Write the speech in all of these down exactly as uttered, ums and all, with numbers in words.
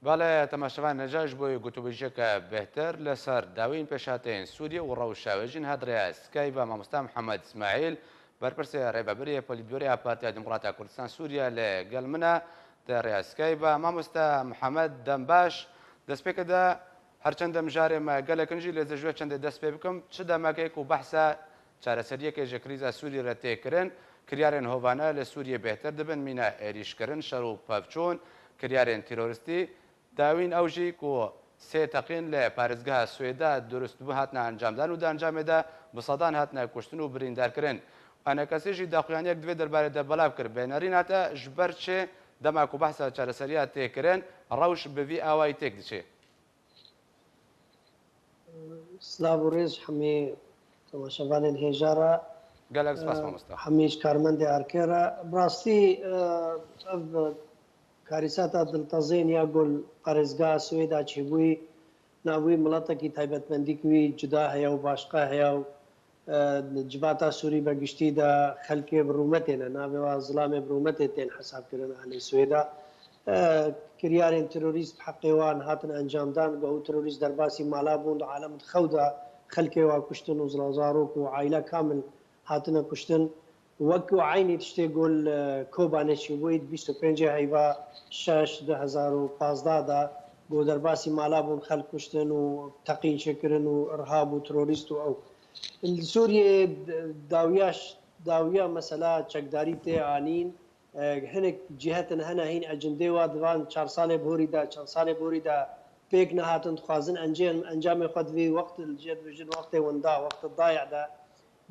Belê, temaşevan, neca ji bo gotûbêjiyeke bêhtir li ser dawîn pêşhateyên Sûriyê û rewşa wê jî niha di rêya Skype ve mamosta Mihemed Îsmaîl, berpirsê rêvebirê polîtbîroyê ya Partiya Demokrata Kurdistan Sûriye li gel min e. Di rêya Skype ve mamosta Mihemed, dem baş. Destpêkê de, her çend mijarê me gelek in jî, lê ez ê ji wê çendê dest pê bikim. Çi demekê ku behsa çareseriyekê ji krîza Sûriyê re tê kirin, kiryarên hovane li Sûriyê bêhtir dibin, mîna êrîşkirin, şer û pevçûn, kiryarên terorîstî. Dawîn ew jî ku sê teqîn li parêzgeha Swêda durust bû, hatine encamdan û di encamê de bi sedan hatine kuştin û birîndarkirin. Enekesî jî daxuyaniyek di vê derbarê de belav kir. Bê nerîna te, ji ber çi dema ku behsa çareseriya tê kirin, rewş bi vî awayî têk diçe? Silav û rêz ji hemî temaşevanên hêja re. Gelek spas, e, mamosta. Hemî ji karmendê erkê re. Bi rastî, e, ev karîsata diltezên ya ku li parêzgeha Swêda çêbûyî, nav wî miletekî taybetmendî ku wî cuda heye û başqe heye û, e, civata Sûrî be giştî de xelkê bi rûmetê ne, navê wa zilamê bi rûmetê tên hesabkirin alê Swêda. E, kiryarên terorîst bi heqê wan hatin encamdan, ku ew terorîst derbasî mala bûn, di alem di xew de xelkê wa kuştin û zila zarok û aîle kamil hatine kuştin. Wek ku eynî tiştê ku li Kobanê çêbûyî di bîst û pêncê heyva şeş du hezar û pazdeh de ku derbasî mala bûn, xelk kuştin û teqîn çêkirin û irhab û terorîst û ew. Li Sûriyê dawiya ş-, dawiya mesela çekdarî tê anîn, e, hinek cîhetin hene hîn ecindê wa di van çar salê borî de, çend salê borî de pêk nehatin, dixwazin encê-, encamê xwe di vê wext, li cê dibêjin wextê winda, wextê dayê de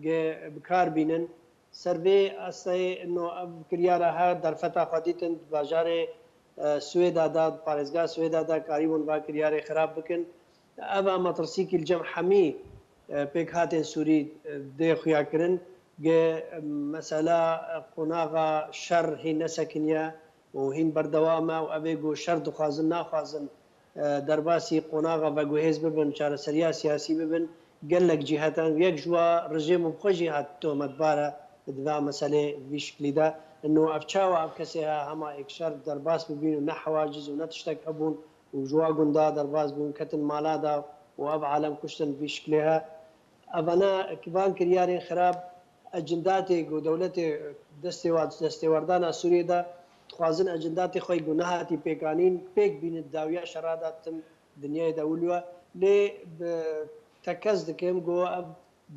ge-, bi kar bînin. Ser vê asteyê ino ev kiryara her derfeta xwe dîtin di bajarê, e, Swêda de, di parêzgeha Swêda de karîbûn va kiryarê xirab bikin. Ev a metirsîkî li cem hemî, e, pêkhatên Sûrî, e, dê xuya kirin. Ge, e, mesela, e, qonaxa şer hîn nesekiniye û hîn berdewam e û ev ê ku şer dixwazin, naxwazin, e, derbasî qonaxa veguhêz bibin, çareseriya siyasî bibin, gelek cîhetan, yek ji wa rejîm bi xwe jî hat tometbar e di va meselê vî şiklî de. Ino ev çawa ev kesê he hema êkşer derbas bibîn û ne hewaciz û ne tiştek hebûn û ji wa gunda derbas bûn, ketin mala de û ev alem kuştin vî şiklê he. Evana, van kiryarên xirab, ecindatê ku dewletê destê wa, destêwerdana Sûriyê de dixwazin ecindatê xwe ku nehatî pêkanîn, pêk bînin dawiya şera de tim dinyayê de wilo. Lê bi tekez dikim ku ev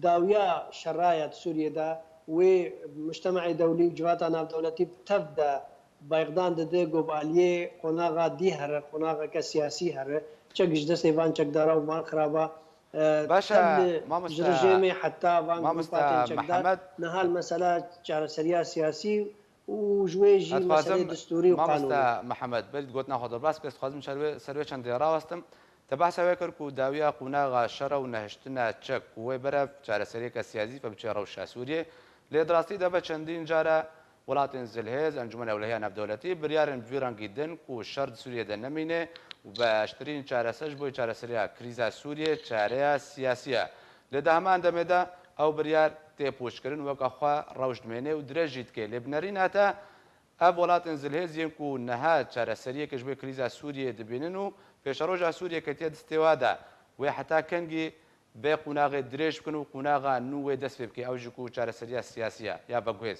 dawiya şera ya di Sûriyê de wê mujtemaê dewlî û civata navdewletî bi tev de bayxdan dide ku bi aliyê qonaxa dî here, qonaxeke siyasî here. Çek ji destê van çekdara û van xiraba, e, Baş e, tev li, ji mamoste, rejêmê heta van mamoste grûpatên çekdar Mihemed. Niha li mesela çareseriya siyasî û ji wê jî Ez meselê dixwazim, distûrî û mamoste qanûnî. Mihemed, belê di gotina xwe de rast bes, dixwazim ser wê, ser wê çendê rawestim. Te behsa wê kir ku dawiya qonaxa şer e û nehiştina çek û wê berev çareseriyeke siyasî ve biçe rewşa Sûriyê. Lê di rastî de ve çendîn care welatên zilhêz, Encûmena Ewlehiya Navdewletî, biryarên bi vî rengî din ku şer di Sûriyê de nemîne û bi aştirîn çareser ji bo çareseriya krîza Sûriyê çareya siyasî ye. Lê di heman demê de ew biryar tê pûçkirin, weke xwe rewş dimêne û dirêj jî dike. Lê bi nerîna te, ev welatên zilhêz yên ku niha çareseriyeke ji bo krîza Sûriyê dibînin û pêşeroja Sûriyê ketiye destê wa de, wê heta kengî vê qonaxê dirêj bikin û qonaxa nû wê dest pê bike, ew jî ku çareseriya siyasî ye ya veguhêz?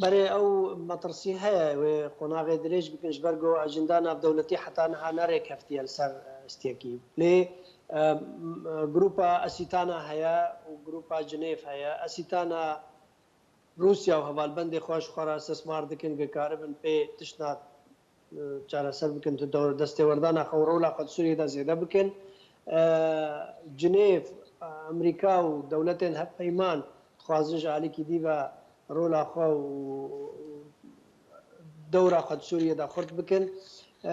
Berê ew metirsî heye wê qonaxê dirêj bikin, ji ber ku ejenda navdewletî heta niha nerêkeftiye li ser, e, stiyekî. Lê, e, m-, e, grupa Esîtana heye û grupa Cinêv heye. Esîtana Rûsya û hevalbendê xwe ji xwe re istismar dikin, ku karibin pê tiştna, e, çareser bikin, tu dewr-, destêwerdana xwe û rola xwe di Sûriyê de zêde bikin. E, Cinêv, e, Amerîka û dewletên hevpeyman dixwazin ji alîkî dî ve rola xwe û dewra xwe di Sûriyê de xurt bikin. E,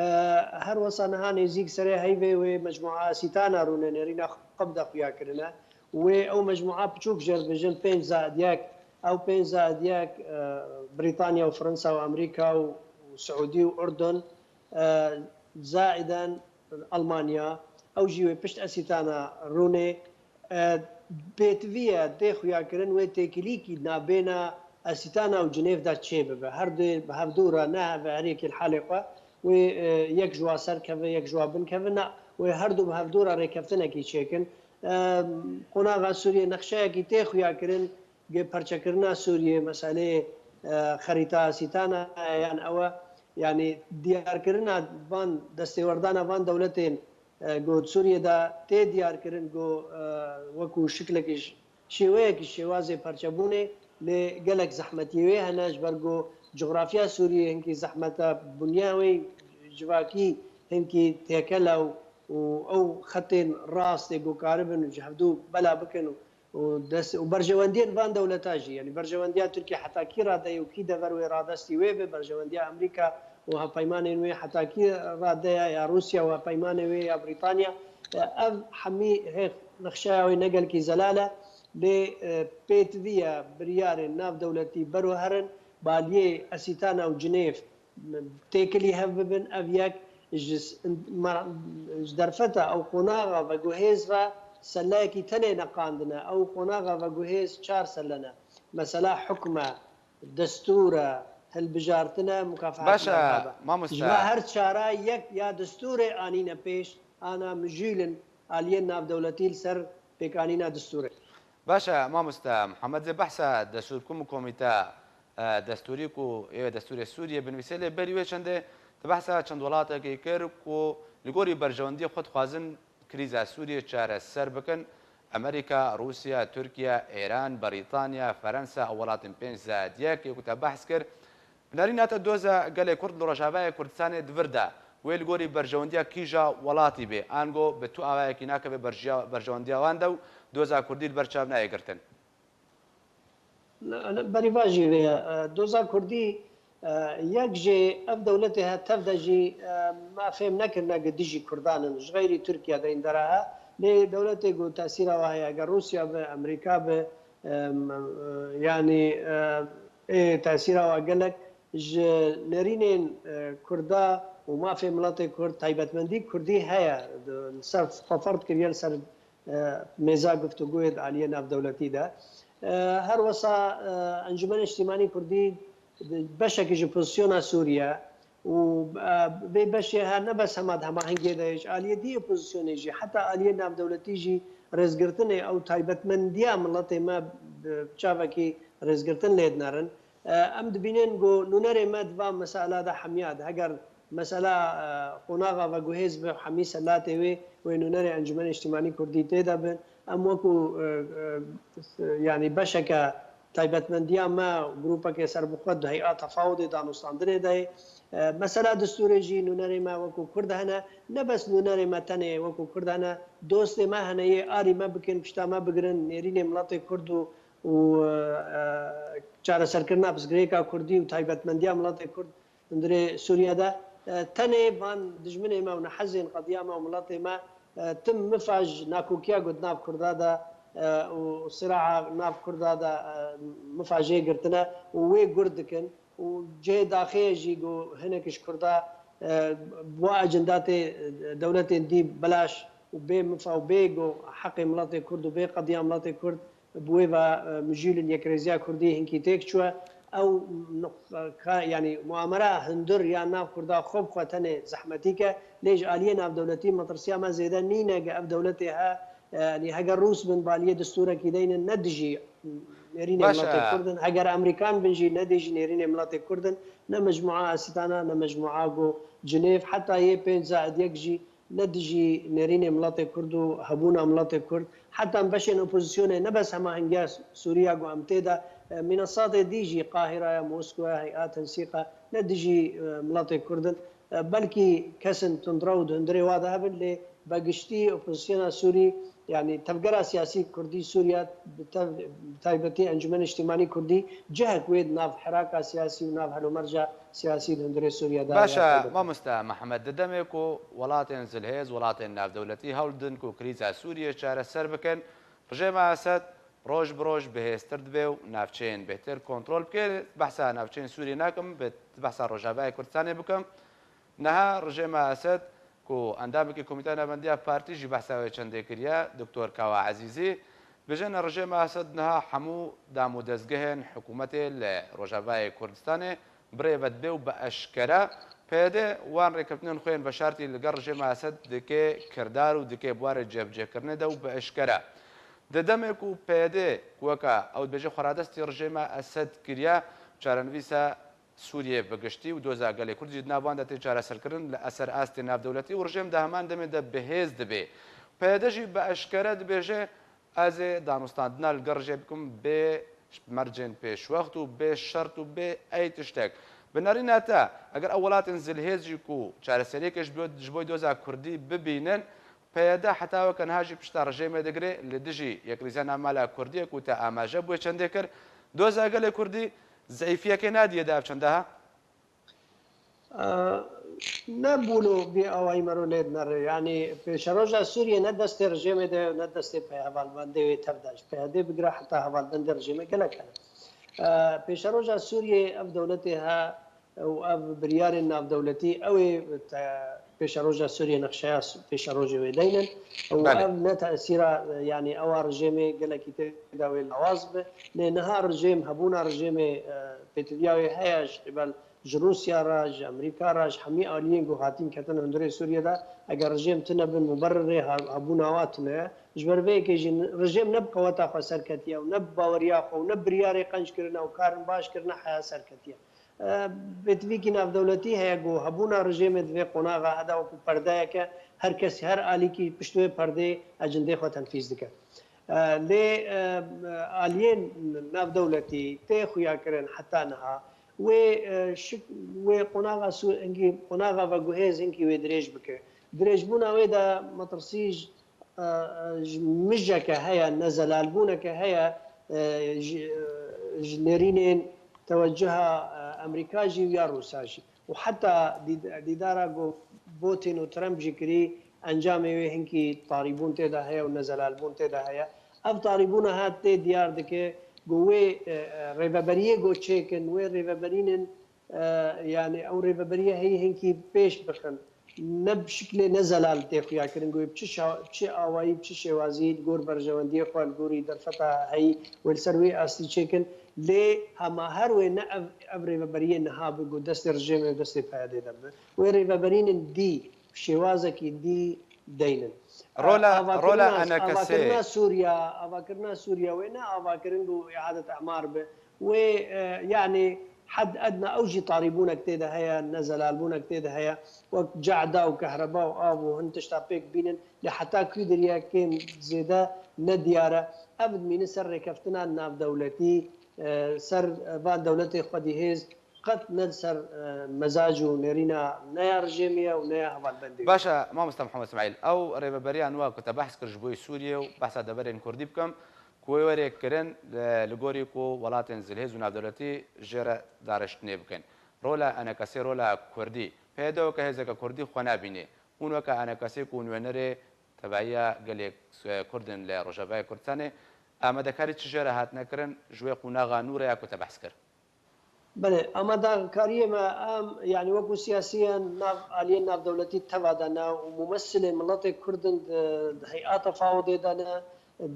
her wesa niha nêzîk serê heyvê wê mecmua Esîtana rûne, nêrîna xwe bi de xuya kirine. Wê ew mecmua piçûk jê re dibêjin pênc zaid yek, ew pênc zaid yek, e, Brîtanya û Fransa û Amerîka û, û Siûdî û Urdun, e, zaiden Almanya, ew jî wê pişt Esîtana rûnê, e, pêtivî ye, tê xuyakirin wê têkilîkî nabêna Esîtana û Cinêv de çêbibe. Her du bi hevdû re ne ve herêkê li halê xwe. wê, e, yek ji wa ser keve, yek ji wa bin keve. Na, wê her du bi hevdû re rêkeftinekî çêkin. E, qonaxa Sûriyê nexşeyekî tê xuya kirin, gi perçekirina Sûriyê, meseleyê, e, xerîta Sîtana, e, yan ew e, yanî diyarkirina van destêwerdana van dewletên, e, ku di Sûriyê de tê diyarkirin ku, e, wekû şiklekî ş-, şêweyekî şêwazê perçebûnê, lê gelek zehmetiyê wê hene, ji ber ku coxrafiya Sûriyê hinkî zehmet e, bunya wê civakî hinkî têkel e û, û ew xetên rastê ku karibin ji hevdû bela bikin û, û dest, û berjewendiyên van dewleta jî, yanî berjewendiya Tirkiye heta kî rade ye û kî dever wê radestî wê be, berjewendiya Amerîka û hevpeymanên wê heta kî rade ye, ya Rûsya û hevpeymanê wê ya Brîtanya, e, ev hemî hê nexşeya wê ne gelkî zelal e, lê, e, pêtivî ye biryarên navdewletî bero herin, baliyê Esîtana û Cinêv têkilî hev bibin, ev yek ji s-, ma-, ji derfeta ew qonaxa veguhêz ve selleyekî tenê neqandine. Ew qonaxa veguhêz çar selle ne. Mesela hukm e, destûr e, hilbijartin e, mukafehat Baş e, erhab e. Ji mamoste. Me her çara yek ya destûrê anîne pêş, ana mijûl in aliyên navdewletî li ser pêkanîna destûrê. Baş e, mamoste Mihemed, zê behsa destûrkum û komîte, e, destûrî ku ê destûrê Sûriyê binivîse, lê berî wê çendê tu behsa çend welatekî kir ku li gorî berjewendiyê xwe dixwazin krîza Sûriyê çareser bikin. Amerîka, Rûsya, Tirkiye, Êran, Berîtanya, Ferensa û welatên pênc zed yek ê ku te behs kir. Bi nerîna te doza gelê Kurd li Rojavayê Kurdistanê di vir de wê li gorî berjewendiya kîja welatî bê, ango bi tu awayekî nakeve berjiya-, berjewendiya wan de û doza Kurdî li ber çav nayê girtin? Ne, ne, berî va jî vê ye. E, doza Kurdî, e, yek jê ev dewletê he tev de jî, e, me fêm nekirine ku dijî Kurdan in, ji xeyrî Tirkiye de îndera he. Lê dewletê ku tesîra we heye, eger Rûsya be, Amerîka be, e, m-, e, yanî, e, ê tesîra we gelek ji nêrînên, e, Kurda û mafê miletê Kurd, taybetmendî Kurdî heye, di, li ser xwe ferd kiriye, li ser, e, mêza guftûgoyê di aliyê navdewletî de. E, her wesa, e, Encûmena Niştîmanî Kurdî di beşekî ji pozisyona Sûriye û, e, vê beşê her ne bes hema di hemahengiyê de ye, ji aliyê dî opozisyonê jî, heta aliyê navdewletî jî rêzgirtinê ew taybetmendiya miletê me bi çavekî rêzgirtin lê dinerin. E, em dibînin ku nûnerê me di van mesela de hemiya de. Heger mesela, e, qonaxa veguhêz be hemî selatê wê, wê nûnerê Encûmenê Niştîmanî Kurdî tê de bin. Em wekû, e, e, yanî beşeke taybetmendiya me, grûpeke serbixwe di hey'a tefawudê danûstandinê de ye. E, mesela destûrê jî nûnerê me wekû Kurd hene. Ne bes nûnerê me tenê wekû Kurd hene, dostê me hene yê arî me bikin, pişta me bigirin, nêrînê miletê Kurd û û, e, e, çareserkirina pirsgirêka Kurdî û taybetmendiya miletê Kurd hundirê Sûriye de, e, tenê van dijminê me û nehezên qediya me û miletê me, e, tim mifa ji nakokiya ku di nav Kurda de, e, û siraa nav Kurda de, e, mifa jê girtine û wê gur dikin û cihê daxê ye jî ku hinek ji Kurda, e, bi wa ecenda tê, e, dewletên dî belaş û bê mifa û bê ku heqê miletê Kurd û bê qediya miletê Kurd bi wê ve, e, mijûlin yekrêziya Kurdî hinkî têk çûye. Ew nuq-, ka-, yanî muamera hundir ya nav Kurda xwe bi xwe tenê zehmetîk e. Lê ji aliyê navdewletî metirsiya me zêde nîne, ge ev dewletê he, e, yanî heger Rûs bin baliyê destûrekî deynin, ne dijî nêrînê Baş e. miletê Kurd in. Heger Amerîkan bin jî, ne dijî nêrînê miletê Kurd in. Ne mecmua Asîtana, ne mecmua ku Cinêv, heta yê pênc zed yek jî ne dijî nêrînê miletê Kurd û hebûna miletê Kurd, heta em beşên opozisyonê ne bes hemahengiya Sûriya ku em tê de, e, mînesatê dî jî Qahiraya, Moskoya, Hey'a Tensîqa ne dijî, e, miletê Kurd in. E, belkî kesin tundrew di hundirê wa de hebin, lê be giştî opozisyona Sûrî, yanî tevgera siyasî Kurdî Sûriya, bi tev-, bi taybetî Encûmena Niştîmanî Kurdî cihek wê di nav hiraka siyasî û nav helûmerca siyasî di hundirê Sûriye de Baş e, ya taybet. Mamoste Mihemed, di demê ku welatên zilhêz, welatên navdewletî hewl didin ku krîza Sûriyê çareser bikin, rejêma Esed roj bi roj bihêztir dibe û navçeyên bêhtir kontrol bike. Behsa navçeyên Sûriyê nakim, bi behsa Rojavayê Kurdistanê bikim. Niha rejêma Esed ku endamekî Komîteya Navbendiya Partî jî behsa wê çendê kiriye, Doktor Kawa Ezîzî, dibêje rejêma Esed niha hemû dam û dezgehên hikûmetê li Rojavayê Kurdistanê bi rê ve dibe û bi eşkere P Y D wan rêkeftinên xwe yên veşartî li gel rejêma Esed dike kirdar û dike bi warê cebcêkirinê de û bi eşkere. Di demê ku P Y D, ku weke ew dibêje xweradestî rejêma Esed kiriye, çarenivîsa Sûriyê bi giştî û doza gelê Kurd jî di nav wan de tê çareserkirin, li eser astê navdewletî û rejêm di heman demê de bi hêz dibê. P Y D jî bi eşkere dibêje, ez ê danûstandina li gel rejê bikim bê mercên pêşwext û bê şert û bê ey tiştek. Bi nerîna te, eger ew welatên zilhêz jî ku çareseriyeke ji bo, ji bo doza Kurdî bibînin, P Y D heta weke niha jî pişta rejêmê digire, li dijî yekrîzana mala Kurdiyê ku te amaje bûye çendê kir, doza gelê Kurdî zeîfiyekê nadiye di ev çenda ha? Nebûlo vî awayî mero lê dinere. Yanî pêşeroja Sûriyê ne destê rejêmê de ne destê hevalbendê wê tev de. Ji P Y D bigire heta hevalbendê rejêmê gelek hene. Pêşeroja Sûriyê ev dewletê he û ev biryarên navdewletî ew ê pêşeroja Sûriyê nexşeya pêşerojê wê deynin û ev ne tesîra yanî ewa rejêmê gelekî tê de wê lawaz bi. Lê niha rejêm, hebûna rejêmê pêtiviya wê heye ji qîbel ji Rûsya re, ji Amerîka re, ji hemî aliyên ku hatîn ketin hundirê Sûriyê de, eger rejêm tune bin muberirê hebûna wa tune ye, ji ber vê yekê jî rejêm ne bi qeweta xwe serketiye û ne bi baweriya xwe û ne bi biryarê qenc kirine û karin baş kirine heya serketiye. Pêtivîkî navdewletî heye ku hebûna rejêmê di vê qonaxa heda wekû perdeyeke, her kes, her alîkî pişt wê perdeyê ecindê xwe tenfîz dike. Lê aliyên navdewletî tê xuyakirin heta niha wê şik wê qonaxa Sû hingî qonaxa veguhêz hinkî wê dirêj bike. Dirêjbûna wê de metirsî ji ji mijeke heye, nezelalbûneke heye ji nêrînên tewecuha Amerîka jî û ya Rûsa jî. Û heta dîdara ku Putin û Trump jî kirî, encamê wê hinkî tarîbûn tê de heye û nezelalbûn tê de heye. Ev tarîbûna ha tê diyar dike ku wê rêveberiyê ku çêkin, wê rêveberînin, yanî ew rêveberiyê heyî hinkî pêş bixin. Ne bi şiklê ne zelal tê xuya kirin ku wê bi çi, bi çi awayî, bi çi şêwazî li gor berjewendiyê xwe, li gorî derfeta heyî wê li ser wê astî çêkin. Lê hema her wê ne ev, ev rêveberiyê niha bi ku destê rejêmê û destê P Y D de bi. Wê rêveberînin dî, bi şêwazekî dî deynin. Rola, rola enekesê. Avakirina Sûriya, avakirina Sûriya wê ne avakirin ku îadet emar bi. Wê, e, yanî hed edna ew jî tarîbûnek tê de heye, nezelalbûnek tê de heye. Wek cehda û kehreba û av û hin tişta pêk bînin. Lê heta kû diriyê kêm zêde ne diyar e. Ev dimîne ser rêkeftina navdewletî, e, ser van dewletê xwedî hêz qet ne li ser, e, mezac û nêrîna ne ya rejêmê ye û ne ya hevalbendê ye. Baş e, mamosta Mihemed Îsmaîl, ew rêveberiya nû ku te behs kir ji bo Sûriyê û behsa deverên Kurdî bikim, ku wê were kirin, li gorî ku welatên zilhêz û navdewletî jê re dareştinê bikin. Rola enekesê, rola Kurdî. P Y D weke hêzeke Kurdî xwe nabîne. Hûn weke enekesê ku nûnerê tevahiya gelê Kurd in li Rojavayê Kurdistanê, amadekarî çi jê re hatine kirin ji wê qonaxa nû re ya ku te behs kir? Belê, amadekariyê me em, yanî wekû siyasiyan nav aliyên navdewletî teva de ne û mumessilê miletê Kurd in di, di heyata FAODê de ne,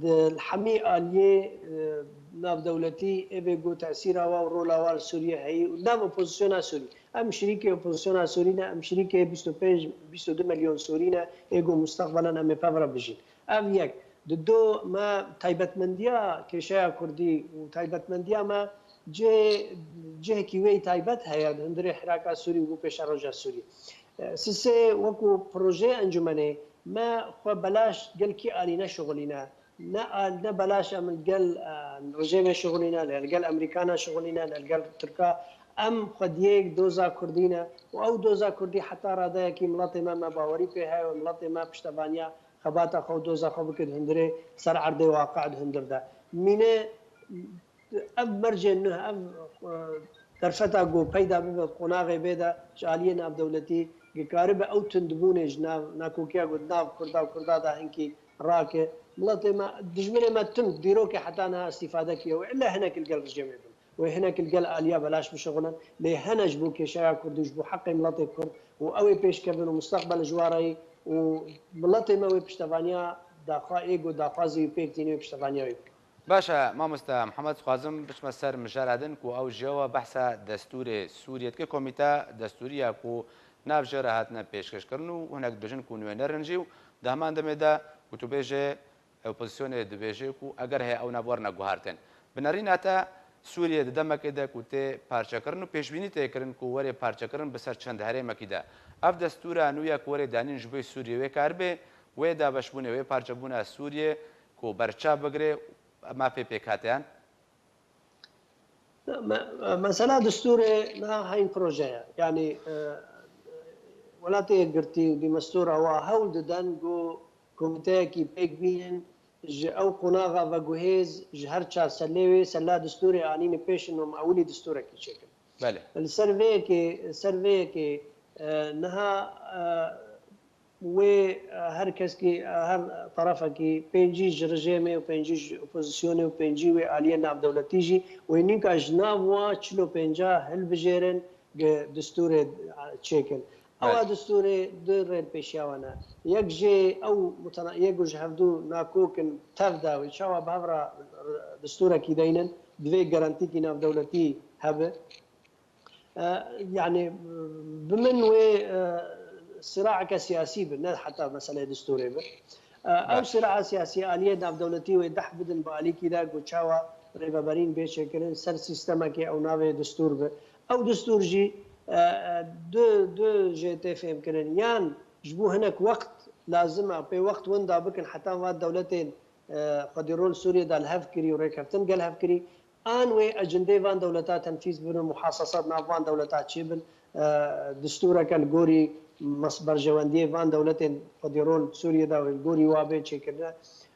di hemî aliyê, e, navdewletî ê bê ku tesîra wa û rola wa li Sûriyê heyî û nav opozisyona Sûrî. Em şirîkê opozisyona Sûrî ne, em şirîkê bîst û pênc, bîst û du milyon Sûrî ne, ê ku mustaqbelan em ê pev re bijîn. Ev yek. Di do me taybetmendiya kêşeya Kurdî û taybetmendiya me cihê, cihekî wê yî taybet heye di hundirê hiraka Sûrî û bo pêşeroja Sûrî. E, sisê wekû projeyê encûmenê me xwe belaş gel kî alî neşixulîne. Ne al-, ne belaş em li gel, e, rejêmê şixulîne, ne li gel Amerîkana şixulîne, ne li gel Tirka. Em xwediyê doza Kurdî ne û ew doza Kurdî heta radeyekî miletê me, me bawerî pê heye û miletê me piştevaniya xebata xwe û doza xwe bike di hundirê ser erdê waqe di hundir de. Mîne ev mercên nuh, ev, e, derfeta ku peyda bibe, qonaxê bê de ji aliyê navdewletî, ku karibe ew tundbûnê ji nav nakokiya ku di nav Kurda û Kurda de hinkî rake. Miletê me, dijminê me tund, dîrokê heta niha îstîfade kiriye û ille hinek li gel rejêmê bin. Wê hinek li gel aliya belaş bişixulin, lê hene ji bo kêşeya Kurdî û ji bo heqê miletê Kurd û ew ê pêşkevin û mustaqbel ji wa re yî û miletê me wê piştevaniya daxwa ê ku daxwazê wî pêk tîne wê piştevaniya wî bikin. Baş e, mamoste Mihemed, dixwazim biçime ser mijara din ku ew ji we behsa destûrê Sûriyê dike. Komîta destûrî ya ku nav jê re hatine pêşkêşkirin û hinek dibêjin ku nûner in jî û di heman demê de ku tu bêjê, opozisyonê dibêje ku eger heye ew nav werine guhartin. Bi nerîna te Sûriyê di demekê de ku tê parçekirin û pêşbînî tê kirin ku werê parçekirin bi ser çend herêmekî de. Ev destûra nû ya ku werê danîn ji bo Sûriyê wê karibe, wê dabeşbûnê, wê parçebûna Sûriyê ku berçav bigire, mafê pêkhateyan? Me-, mesela destûrê niha heyî proje ye. Yanî, e, Welatê Yekgirtî û Dîmestûra wa hewl didin ku komîteyekî pêk bînin, ji ew qonaxa veguhêz, ji her çar selê wê sela destûrê anîne pêşin û em ewilî destûrekî çêkin. Belê. Li ser vê yekê, ser vê yekê, e, niha, e, wê, e, her keskî, e, her terefekî pêncî ji rejêmê û pêncî ji opozisyonê û pêncî wê aliyê navdewletî jî wê nîka ji nav wa çil û pênca hilbijêrin, gi destûrê, e, çêkin. Ewa Belê. Destûrê du rêl pêşiya we ne. Yek jê ew mutena-, yek ku ji hevdû nakok in tev dawî, çawa bi hev re destûrekî deynin, divê garantîkî navdewletî hebe. E, yanî, bi min wê, e, siraeke siyasî bi, ne heta meseleyê destûrê bi. E, ew Baş. Siraa siyasî aliyê navdewletî wê deh bidin bi alîkî de ku çawa rêveberîn bê çêkirin ser sîstemekê ew navê destûr bi. Ew destûr jî, e, e, du, du jê tê fêmkirin. Yan ji bo hinek wext lazim e, pê wext winda bikin heta va dewletên, e, xwedî rol Sûriyê de li hev kirî û rêkeftin gel hev kirî. An wê ecindê van dewleta tenfîz bibin û muhasesat nav van dewleta çêbin, e, destûreke li gorî mes-, berjewendiyê van dewletên xwedî rol Sûriyê de li gorî wa bê çêkirine.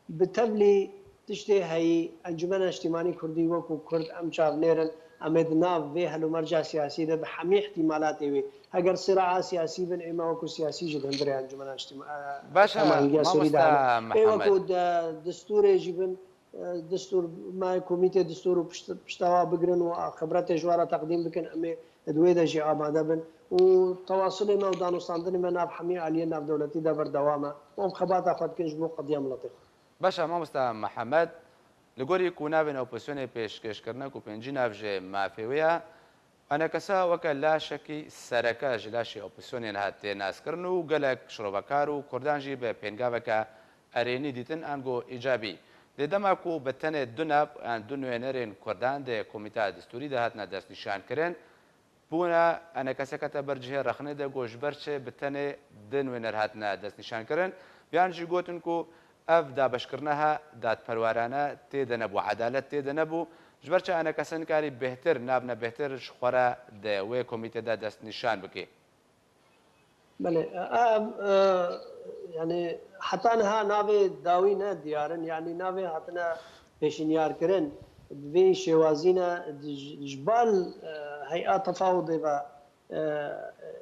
Bi tevlî tiştê heyî, Encûmena Niştîmanî Kurdî wekû Kurd em çavnêr in, em ê di nav vê helûmerca siyasî de bi hemî îhtîmalatê wê. Heger siraa siyasî bin, ê me wekû siyasî jî di hundirê Encûmena Niştîma-, e, Baş e, Hemahingiya Sûrî de Mamoste hene. Ê Mihemed. Wekû de, destûrê jî bin, e, destûr, me komîtê destûr û pişt-, pişta wa bigirin û xibretê ji we re teqdîm bikin, em ê di wê de jî amade bin û tewasulê me û danûstandinê me nav hemî aliyên navdewletî de berdewam e û em xebata xwe dikin ji bo qediya miletê xwe. Baş e, mamoste Mihemed, li gorî ku navên opozisyonê pêşkêş kirine ku pêncî nav ji mafê wê ye, enekesa weke laşekî sereke ji laşê opozisyonê niha tê naskirin û gelek şirovekar û kurdan jî bi pêngaveke erênî dîtin ango îcabî. Lê dema ku bi tenê du nav an du nûnerên kurdan di komîta destûrî de hatine destnîşankirin, bûna enekeseke te ber cihê rexnê de got ji ber çi bi tenê di nûner hatine destnîşankirin. Yan jî gotin ku ev dabeşkirina ha dadperwarane tê de nebû, edalet tê de nebû. Ji ber çi enekese nikarî bêhtir, navne bêhtir ji xwe re di wê komîtê de destnîşan bike? Belê, ev, e, yanî heta niha navê dawî ne diyar in, yanî navê hatine pêşinyarkirin. Bi vê şêwazî ne, ji, ji bal, e, hey'a tefawudê ve, e,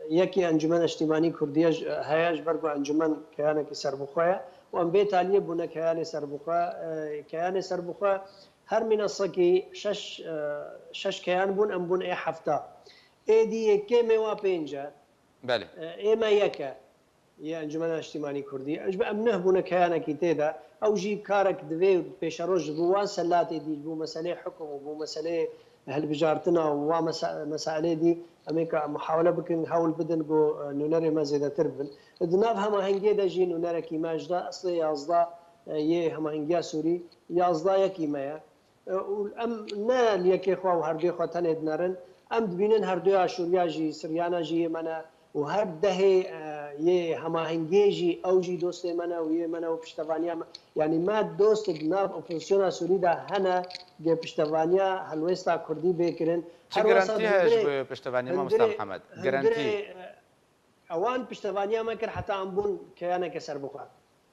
yekî Encûmena Niştîmanî Kurdî ye, ji, heye ji ber ku encûmen keyanekî serbixwe ye û em bê taliyê bûne keyanê serbixwe, e, keyanê serbixwe her mînasekî şeş, e, şeş keyan bûn, em bûn ê hefta. Êdî yê kêmê wa pênc e. Belê. E, ê me yek e, yê Encûmena Niştîmanî Kurdî. Ji bo em neh bûne keyanekî tê de, ew jî karek divê pêşeroj ji bo wan selatê dî, ji bo meseleyê hukum û bo meseleyê hilbijartina û wan mesa-, mesailê dî, em ê ka muhawele bikin, hewl bidin ku, e, nûnerê me zêdetir bibin. Di nav hemahengiyê de jî nûnerekî me ji da eslê yazdeh, e, yê Hemahengiya Sûrî, yazdeh yekî me ye. E, û em ne li yekê xwe û herduyê xwe tenê dinerin. Em dibînin herduya Şûriya jî, Siryana jî yê me ne û her dehê, e, yê hemahengiyê jî ew jî dostê me ne û yê me ne û piştevaniya me. Yanî me dost di nav opozisyona Sûrî de hene, gê piştevaniya helwêsta Kurdî bê kirin. Çi Her wesa garantî di heye ji hundirê, bo piştevaniya, mamosta hundirê, Mihemed? Garantî. Hundirê, e, Ewan piştevaniya me kir heta em bûn keyaneke serbixwe.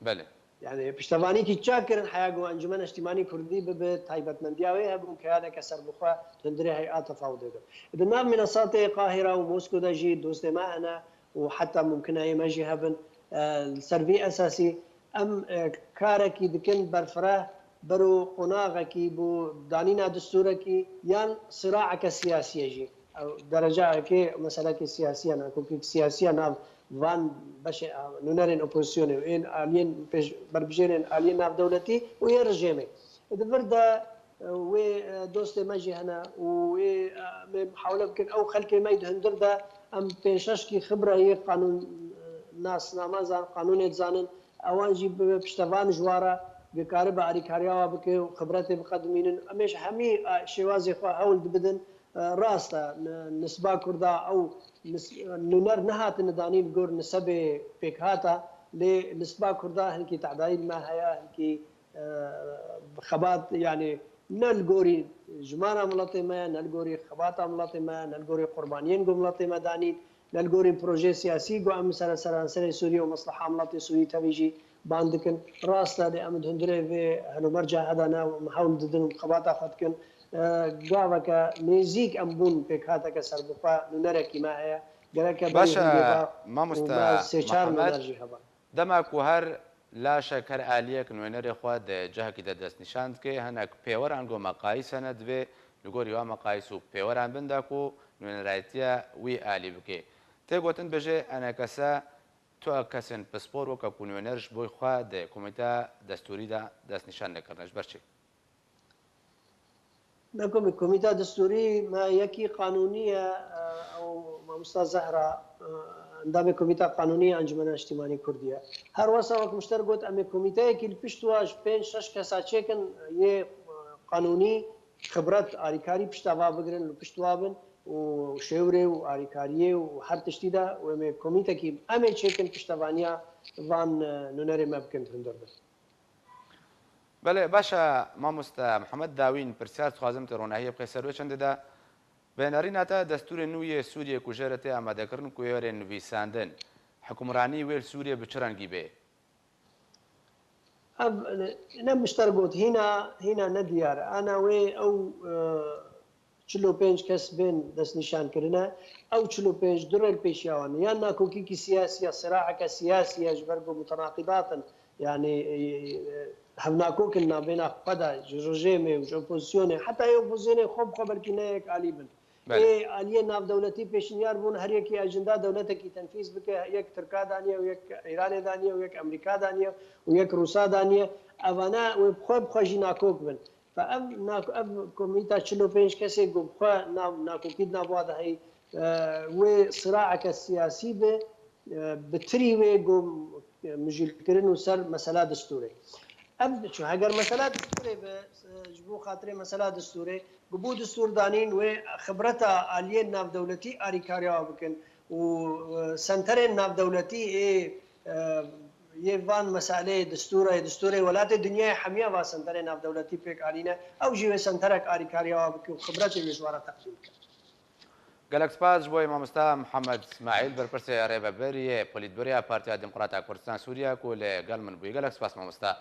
Belê. Yani piştevanîkî çakirin heya ku Encûmena Niştîmanî Kurdî bibe taybetmendiya wê hebû keyaneke serbixwe hundirê hey'a tefawudê de. Di nav mînesatê Qahira û Mosko de jî dostê me hene û heta mumkin e yê me jî hebin, e, li ser vî esasî em, e, karekî dikin berfireh bero qonaxekî bo danîna destûrekî yan siraeke siyasî ye jî. Ew derecayekê meselekê siyasî ye, nakokek siyasî ye nav van beşê, a, nûnerên opozîsyonê û ên aliyên pêş-, berbijêrên aliyên navdewletî û yê rejêmê. Di vir de, e, wê, e, dostê me jî hene û wê, e, em ê mihawle bikin. Ew xelkê me yê di hundir de em pênc şeş kî xibre yê qanûn, e, nasname zan, qanûnê dizanin. Ewan jî bibe piştevan ji wa re, ku karibe alîkariya wa bike û xibretê biqedimînin. Em ê ji hemî, e, şêwazê xwe hewl dibidin. E, rast e, ni-, nisba Kurda ew nis-, nûner nehatine danîn li gor nisebê pêkhata, lê nisba Kurda hinkî tehdayî li me heye, hinkî e, xebat, yanî ne li gorî jimara miletê me ye, ne li gorî xebata miletê me ye, ne li gorî qurbaniyên ku miletê me danîn, ne li gorî projeyê siyasî ku em ser seranserê Sûriyê û mesleha miletê Sûrî tevî jî ban dikin. Rast e, lê em di hundirê vê helûmerca heda ne û em hewl didin û xebata xwe dikin. E, gaveke nêzîk em bûn pêkhateke serbixwe, nûnerekî me heye. Gereke berî Baş e, hindê ve û mamoste me sê çar Mihemed. Nûner jî heba. Dema ku her laşek, her aliyek nûnerê xwe di cihekî de destnîşan dike, hinek pêweran ku meqayîs hene, divê li gorî wan meqayîs û pêweran bin de ku nûnerayetiya wî alî bike. Tê gotin bêje enekese tu kesên pispor weke ku nûner ji bo xwe di komîteya destûrî de destnîşan nekirine. Ji ber çi? Me komî-, Komîta Distûrî me yekî qanûnî ye, e, ew mamosta Zehra, e, endamê Komîta Qanûnî ya Encûmena Niştîmanî Kurdî ye. Her wesa wek min ji te re got, em ê komîteyekî li pişt wa ji pênc şeş kesa çêkin, yê, e, qanûnî, xibret, alîkarî pişta va bigirin, li pişt wa bin û şêwrê û alîkariyê û her tiştî de û em ê komîtekî em ê çêkin piştevaniya van, e, nûnerê me bikin di hundir de. Belê, baş e, mamoste Mihemed Dawîn, pirsiyar dixwazim tu ronahiyê bixê ser wê çendê de. Bi nerîna te destûrê nû yê Sûriyê ku jê re tê amadekirin ku wê were nivîsandin, hukimranî wê li Sûriyê bi çi rengî bê? Ev, ne min ji te re got, hîna, hîna ne diyar e. Ana wê ew, e, çil û pênc kes bên destnîşan kirine. Ew çil û pênc du rê li pêşiya wan e. Ya nakokîkî siyasî ya, siraeke siyasî ye, ji ber ku mutenaqîdat in. Yanî, e, e, hevnakok in navbêna xwe de, ji rejêmê û ji opozisyonê, heta yê opozisyonê xwe bi xwe belkî ne yek alî bin. Belê. Ê aliyê navdewletî pêşinyar bûn, her yekî ajenda dewletekî tenfîz bike, yek Tirka daniye û yek Îranê daniye û yek Amerîka daniye û yek Rûsa daniye. Evane wê bi xwe bi xwe jî nakok bin. Fe ev nak-, ev komîta çil û pênc kesê ku bi xwe nav-, nakokî di nav wa de heyî, e, wê siraeke siyasî be, e, bi tirî wê ku, e, mijûlkirin û ser mesela distûrê. Ev çi, heger mesela distûrê be, e, ji bo xatirê mesela distûrê, ku bo distûr danîn wê xibreta aliyên navdewletî arîkariya wa bikin û, e, senterên navdewletî ê, e, yê van meseleyê distûra, yê distûrê welatê dinyayê hemiya va senterê navdewletî pêk anîne, ew jî wê senterek arîkariya wa bike û xibretê wê ji wan re teqdîm bike. Gelek spas ji bo wê mamosta Mihemed Îsmaîl, berpirsê rêvebirî yê Polîtbûroya Partiya Demokrata Kurdistan Sûriye ku li gel min bûyî. Gelek spas mamosta.